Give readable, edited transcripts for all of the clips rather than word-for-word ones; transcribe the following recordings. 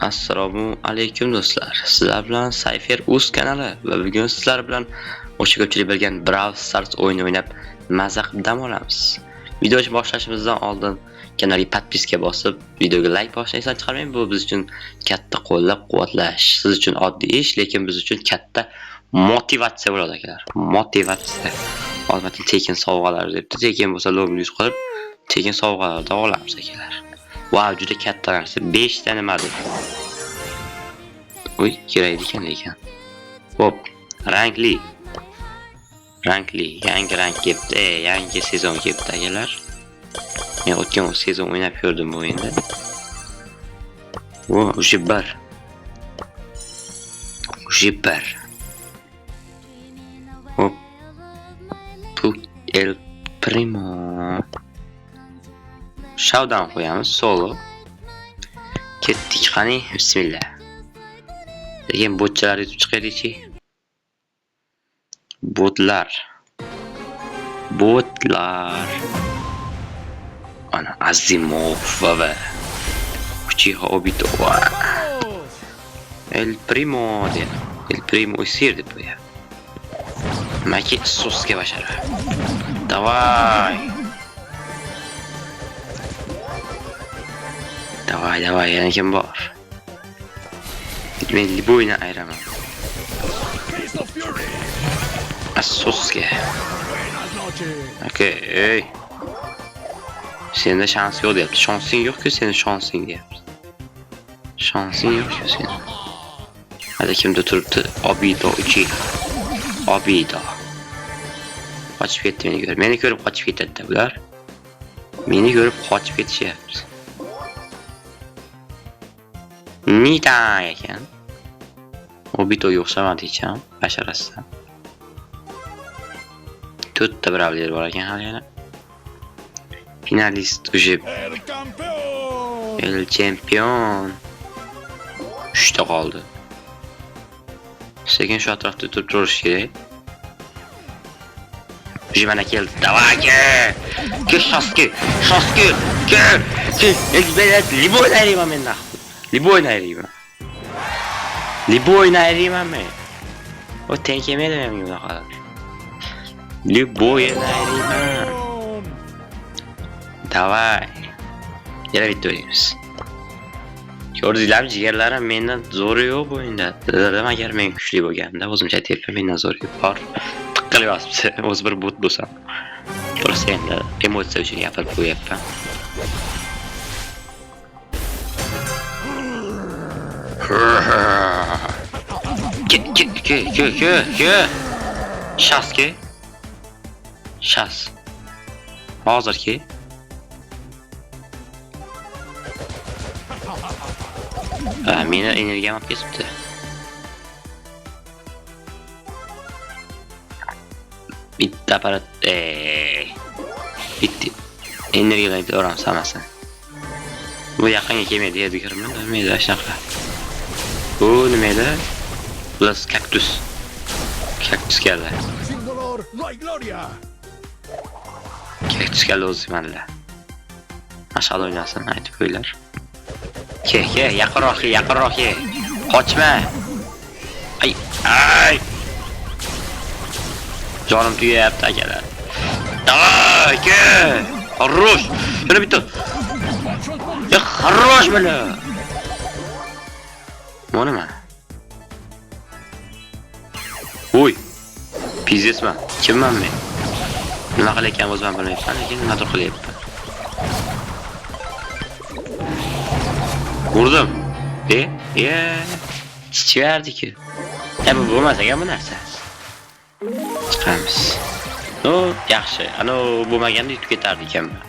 Assalomu alaykum do'stlar. Sizlar bilan Sayfer Uz kanali va bugun sizlar bilan o'sha ko'pchilik bilgan Brawl Stars o'yini o'ynab maza qilib dam olamiz. Videoni boshlashimizdan oldin kanalga podpiska bosib, videoga like bosishni esdan chiqarmang. Bu biz uchun katta qo'llab-quvvatlash. Siz uchun oddiy ish, lekin biz uchun katta motivatsiya bo'ladi akalar. Motivatsiya. Albatta tekin sovg'alar debdi. Tekin bo'lsa lobni yuz qilib, tekin sovg'alarni olamiz akalar. Vau, juda katta narsa. 5 ta nimadir. Uy, kerak ekan lekin. Xo'p, rangli. Rangli, yangi rang kelibdi. Yangi sezon kelibdi akalar. Men o'tgan sezon o'ynab ko'rdim bu o'yinda. O, уже bir. Уже bir. Hop. Bu El Primo. Showdown qo'yamiz, solo. Ketdik, qani, bismillah. Lekin botchalar yutib chiqaylikchi. Botlar. Botlar. Ana Azimov va Uchiha Obito. Va. El Primo dedi. El Primo isir deb qo'yapti. Maki Sosuke bashara. Давай. Давай, давай, yana kim bor? Men Liboyni ayiraman. Cristo Fury. Sosuke. Buenas noches. Okey, ey. Senda shans yo'q deyapti. Shansing yo'q-ku, seni shansing deyapti. Shansing yo'q-ku seni. Hali kimda turibdi? Obito Uchiha. Obito. Qochib ketdi meni ko'rib. Meni ko'rib qochib ketadi bular. Meni ko'rib qochib ketishyapti. Nita ekan. Obitoga o'xshamadi hech ham, basharasidan. To'rtta brawler bor ekan hali yana. Finalist уже. El campeón. El chempion. 3 ta qoldi. Sekin shu atrofda turib turish kerak. Уже mana keldi. Давай, ke. Ke Sasuke. Sasuke. Ke. Ke. Блядь, любой ayirmayman men нахуй. Любой ayirmayman. Любой ayirmayman men. O teng kelmaydi menga bunaqalar. Любой ayirmayman. Давай. Yana bitta o'ynaymiz. Ko'rdinglarmi, jigarlarim, mendan zo'ri yo'q bu o'yinda. Dedim, agar men kuchli bo'lganimda, o'zimcha aytyapman, mendan zo'ri yo'q. Bor. Tiqilib yotibdi. O'zi bir bot bo'lsam. Просто endi emotsiya uchun gapirib qo'yapman. Ke ke ke ke ke ke. Shas ke. Shas. Hozir ke. Ha, meni energiyam olib ketibdi. Bitta apparat, ey. Bitta energiyadan bitta uramiz hammasini. Bu yaqinga kelmaydi, Edgarmi? Nima edi shunaqa? Bu nima edi? Bular kaktus. Kaktus keldi. Sin dolor no hay gloria. Kaktus keldi o'zi manla. Mashal o'ynasin, aytib qo'ylar. Ke, ke, yaqinroq ke, yaqinroq ke. Qochma. Ay, ay. Jonim tugayapti akalar. Давай, ke. Хорош. Shuni bitta. Despacho al Ya, хорош бля. Bu nima? Uy. Pizdesman. Kimman men? Nima qilayotganimni o'zim ham bilmayapman, lekin nimadir qilyapman. Urdim. E, e, chichvardi-ku. Ya bu bo'lmas ekan bu narsa. Chiqamiz. No, yaxshi. Ano bo'lmaganda yutib ketardi ekanman.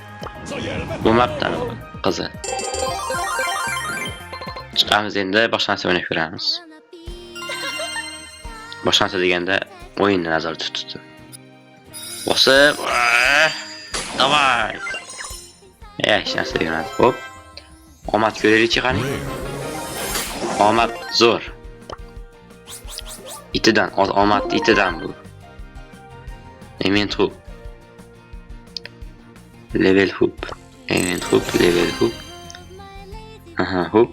Soy el mejor. Bo'lmabdi anavi qizi. Chiqamiz endi, boshqa narsa o'ynab ko'ramiz. Boshqa narsa deganda o'yinni nazarda tutdi. Bosib, давай. Hech narsa deganadi. Xo'p. Omad ko'raylikchi qani. Omad zo'r. Itidan, omad itidan bu. Event hub. Level hub. Event hub, level hub. Aha, hub.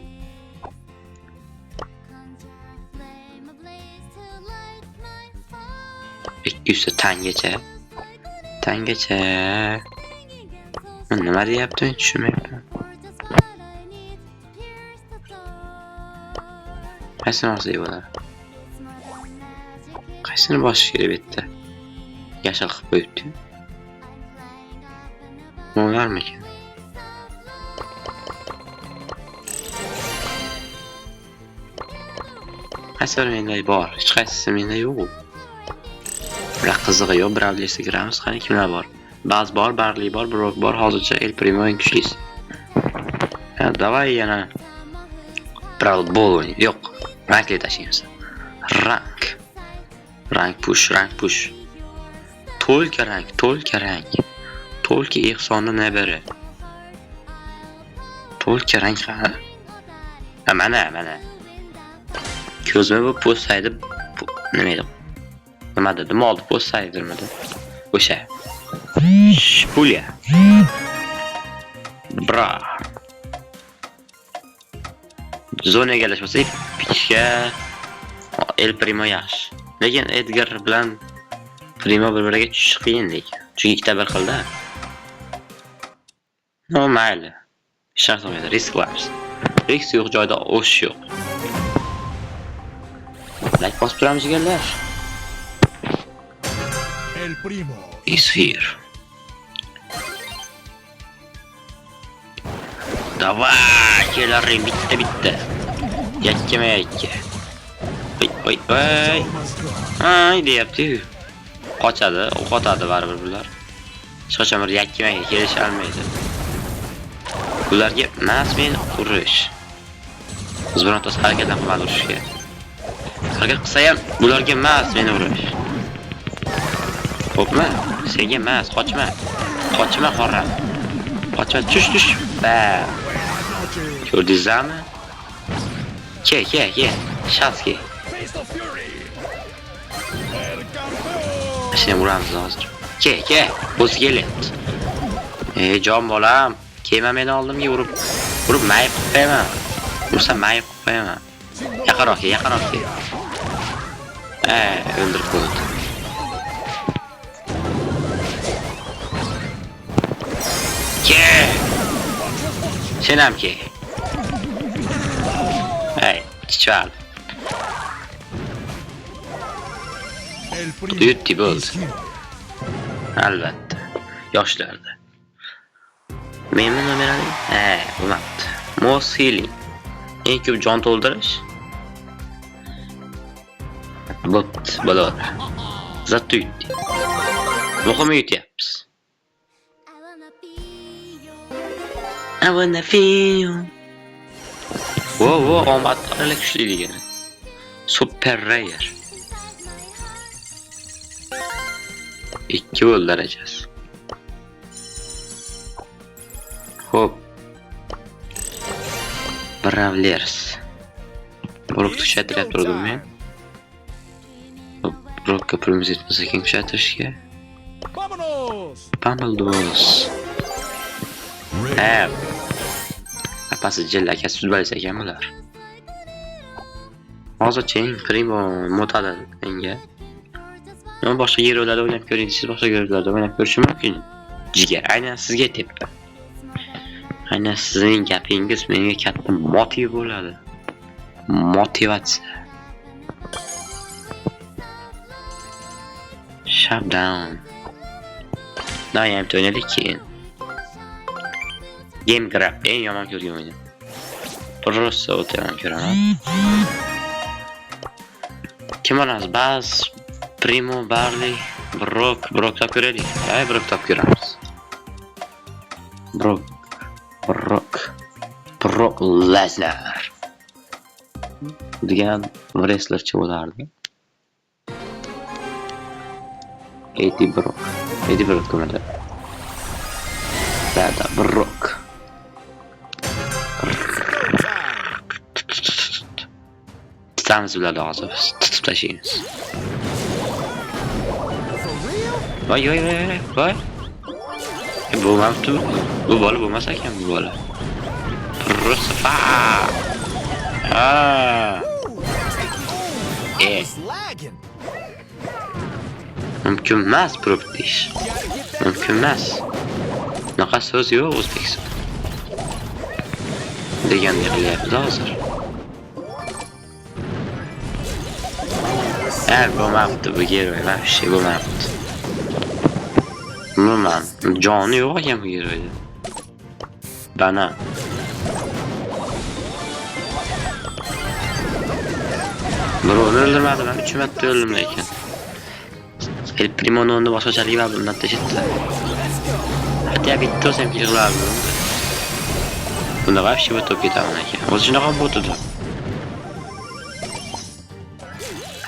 200 ta tangacha. Tangacha. Nima deyapti, men tushunmayapman. Qaysini olsak bo'ladi? Qaysini bosish kerak bu yerda? Yashil qilib qo'yibdi. Bo'larmikan? Qaysi biri menda bor? Hech qaysisi menda yo'q. Biroq qizig'i yo'q, Brawlersga kiramiz. Qani kimlar bor? Baz bor, Barli bor, Brock bor. Hozircha El Primo eng kuchlisi. Ha, davay yana Brawl Ball o'ynaylik. Yo'q, rankli tashlaymiz. Rank. Rank push, rank push. To'lka rank, to'lka rank. To'lka ehsonni nabiri. To'lka rank qani? Ha, mana, mana. Ko'zimga bu po'saydi, nima edi? Nima dedi? Molni po'saydirmidi? O'sha. Pulya. Bra. Zona egallashmasa, pichga El Primo yaxshi. Lekin Edgar bilan Primo bir-biriga tushish qiyin lekin. Chunki ikkita bir xilda. No, mayli. Hech narsa bo'lmaydi, risk qilamiz. Risk yo'q joyda o'sish yo'q. Like bosib turamiz jigarlar. El Primo is here. Davay, kelaring bitta bitta. Yakkama yakka. Oy, oy, oy. Ay deyapti. Qochadi, o'qotadi baribir bular. Hech qachon bir yakkamaga kelisha olmaydi. Bularga mas men urish. Biz birontasi harakat ham qilmadi urishga. Harakat qilsa ham bularga mas meni urish. Xo'pmi? Senga emas, qochma. Qochma, xo'ram. Qochma, tush, tush. Ba. Ko'rdingizmi? Ke, ke, ke. Shans ke. Shuni uramiz hozir. Ke, ke. O'zi kelyapti. Ey, jon bolam, kelma meni oldimga urib. Urib mayib qilib qo'yaman. Ursam mayib qilib qo'yaman. Yaqinroq kel, yaqinroq kel. O'ldirib qo'ydi. Ke. Sen ham ke. Ey, chichval. Yutdi bo'ldi. Albatta. Yoshlarda. Menmi nomer oling? Ha, bo'lmabdi. Most healing. Eng ko'p jon to'ldirish. Bo'pti, bo'laveradi. Zattu yutdi. Muhimi yutyapmiz. I wanna feel you. Wo, wo, omad qaranglar kuchli degani. Super rare. 2 bo'ldi darajasi. Xo'p. Brawlers. Brockni kuchaytirib turdim men. Xo'p, Brockka pulimiz yetmasa ekan kuchaytirishga. Vámonos. Vámonos. Ha. Apasi Jill, akasi futbolist ekan bular. Hozircha eng Primo motadi menga. Men boshqa yerlarda o'ynab ko'ring, siz boshqa yerlarda o'ynab ko'rishim mumkin. Jigar, aynan sizga aytyapman. Aynan sizning gapingiz menga katta motiv bo'ladi. Motivatsiya. Shutdown. Doim o'ynaylik keyin. Game Grab eng yomon ko'rgan o'yinim. Просто o'ta yomon ko'raman. Kim olamiz? Baz, Primo, Barley, Brock, Brock topib ko'raylik. Ay, Brock topib ko'ramiz. Brock, Brock, Brock Lesnar degan wrestlerchi bo'lardi. Eddie Brock. Eddie Brock kimidi? Da, Brock. Tutamiz ularni hozir biz. Tutib tashlaymiz. Voy, voy, voy, voy, voy. Bo'lmabdi. Bu bola bo'lmas ekan bu bola. Просто fa. Ha. Mumkin emas Brock deyish. Mumkin emas. Bunaqa so'z yo'q O'zbekistonda. Degandek qilyapmiz hozir. Bo'lmabdi bu geroy, вообще bo'lmabdi. Umuman joni yo'q ekan bu geroyda. Bana. Birovni o'ldirmadim, men 3 marta o'ldim lekin. El Primo'ni o'rni boshqachalik va bundan tashitdi. Hatto bitta o'sam yig'lardim. Bunda вообще bot bo'lib ketaman ekan. O'zi shunaqa bot edi.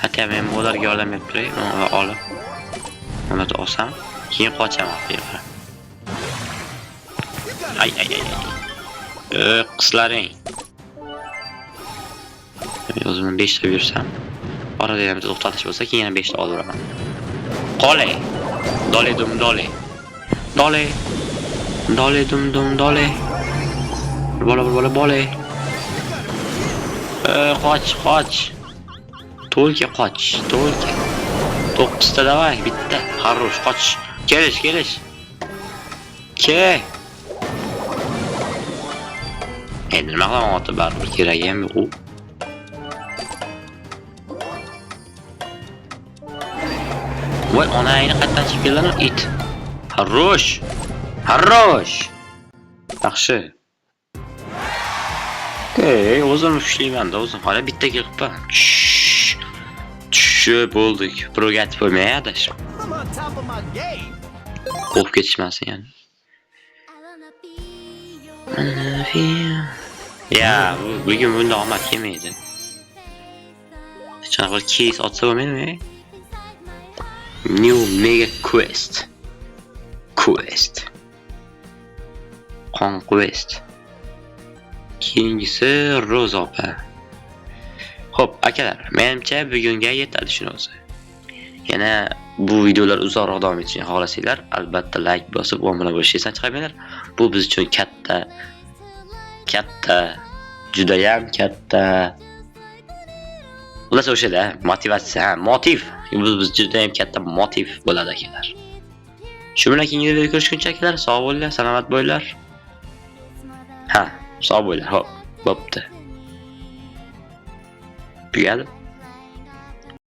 Hatto men ularga yordam berib turay, uni olib. Uni olsam, keyin qochaman bu yerga. Ay ay ay ay. Qizlaring. Men o'zim 5 ta bersam, orada yana bitta to'xtatish bo'lsa, keyin yana 5 ta olaveraman. Qole. Dole dum dole. Dole. Dole dum dum dole. Bola bola bola. Qoch, qoch. To'lka qoch, to'lka. 9 ta davay, bitta. Xarosh, qoch. Kelish, kelish. Ke. Endi nima qilaman, oti baribir keragi ham yo'q. Voy, onangni qayerdan chiqib keldimi it? Xarosh. Xarosh. Yaxshi. Ey, o'zim ushlayman-da, o'zim. Hali bitta kelibman. Tushib bo'ldik. Birovga aytib qo'ymay adashib. Qo'rqib ketishmasin yani. Ya, bugun bunda omad kelmaydi. Hech qanaqa case otsa bo'lmaydimi? New Mega Quest. Quest. Qon Quest. Keyingisi Roza opa. Xo'p, akalar, menimcha bugunga yetadi shuni o'zi. Yana bu videolar uzoqroq davom etishini xohlasanglar, albatta like bosib, obuna bo'lishni esdan chiqarmanglar. Bu biz uchun katta, katta, juda ham katta. Xullas o'shada motivatsiya, ha, motiv. Bu biz juda ham katta motiv bo'ladi akalar. Shu bilan keyingi videoda ko'rishguncha akalar, sog' bo'linglar, salomat bo'linglar. Ha, sog' bo'linglar. Xo'p, bo'pti. Tugadi.